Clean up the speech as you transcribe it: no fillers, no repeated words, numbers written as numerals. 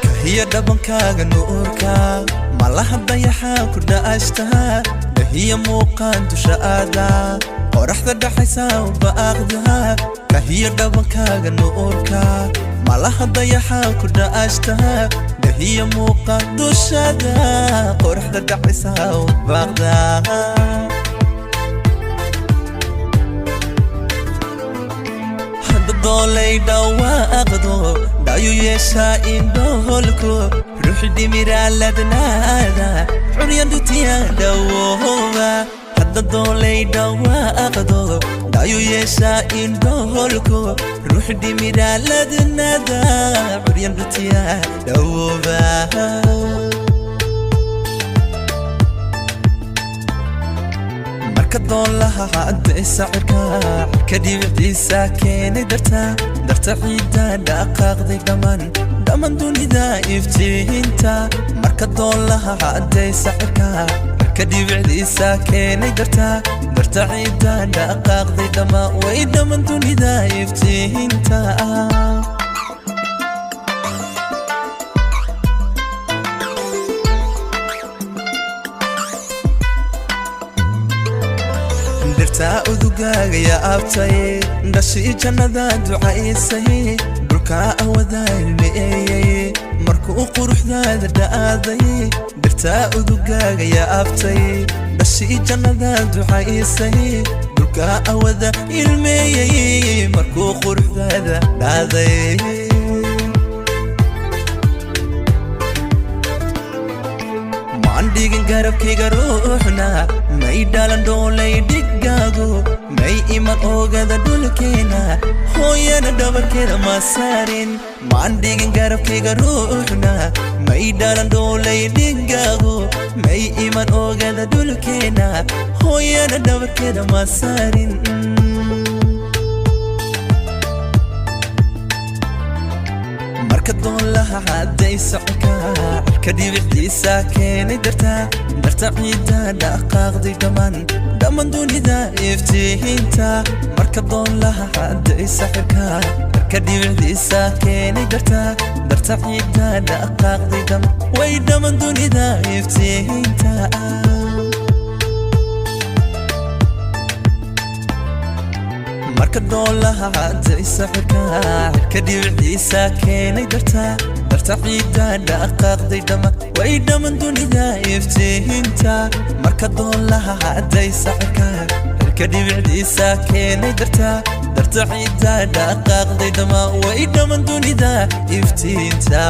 Kahiya dhabankaaga nuurka, malaha dayaxa ku dha'ashta, dahiya muuqaan dusha aada, qoraxda dhaxaysa baaqda. Kahiya dhabankaaga nuurka, malaha dayaxa ku dha'ashta, dahiya muuqaan dushada, qoraxda dhaxaysa baaqda. Doolay dhawaaqdo, dhayu yeeshaa indhoholku, ruux dhimiraaladnaada, curyandutiya dhawooba. Hadda doolay dhawaaqdo, dhayu yeeshaa indhoholku, ruux dhimiraaladnaada, curyandutiya dhawooba. Marka doolaha cadaysa cirka, cirka dhibiciisa keenay darta, darta ciidda dhaqaaqday dhammaan, dhammaan dunida iftiinta. Marka doolaha cadaysa cirka, cirka dhibicdiisa keenay darta, darta ciidda dhaqaaqday dhammaan, way dhammaan dunida iftiinta. Dhirtaa udugaaga yaabtay, dhashii jannada ducaysay, dhulkaa awadaa ilmeeyey markuu quruxdaada dha'aaday. Dhirtaa udugaaga yaabtay, dhashii jannada ducaysay, dhulkaa awada ilmeeyey markuu quruxdaada dhaaday. Maan dhigin garabkayga ruuxna, may dhalan dhoolay dhigaagu, may iman oogada dhulkeena, hooyana dhabarkeeda ma saarin. Maan dhigin garabkayga ruuxna, may dhalan dhoolay dhigaagu, may iman oogada dhulkeena, hooyana dhabarkeeda ma saarin. Marka doolaha cadaysa cirka, cirka dhibicdiisa keenay darta, darta ciidda dhaqaaqday dhammaan, dhammaan dunida iftiinta. Marka doolaha cadaysa cirka, cirka dhibicdiisa keenay darta, darta ciidda dhaqaaqday dhammaan, way dhammaan dunida iftiinta. Marka doolaha cadaysa cirka, cirka dhibiciisa keenay darta, darta ciidda dhaqaaqday dhammaan, way dhammaan dunida iftiinta. Marka doolaha cadaysa cirka, cirka dhibicdiisa keenay darta, darta ciidda dhaqaaqday dhammaan, way dhammaan dunida iftiinta.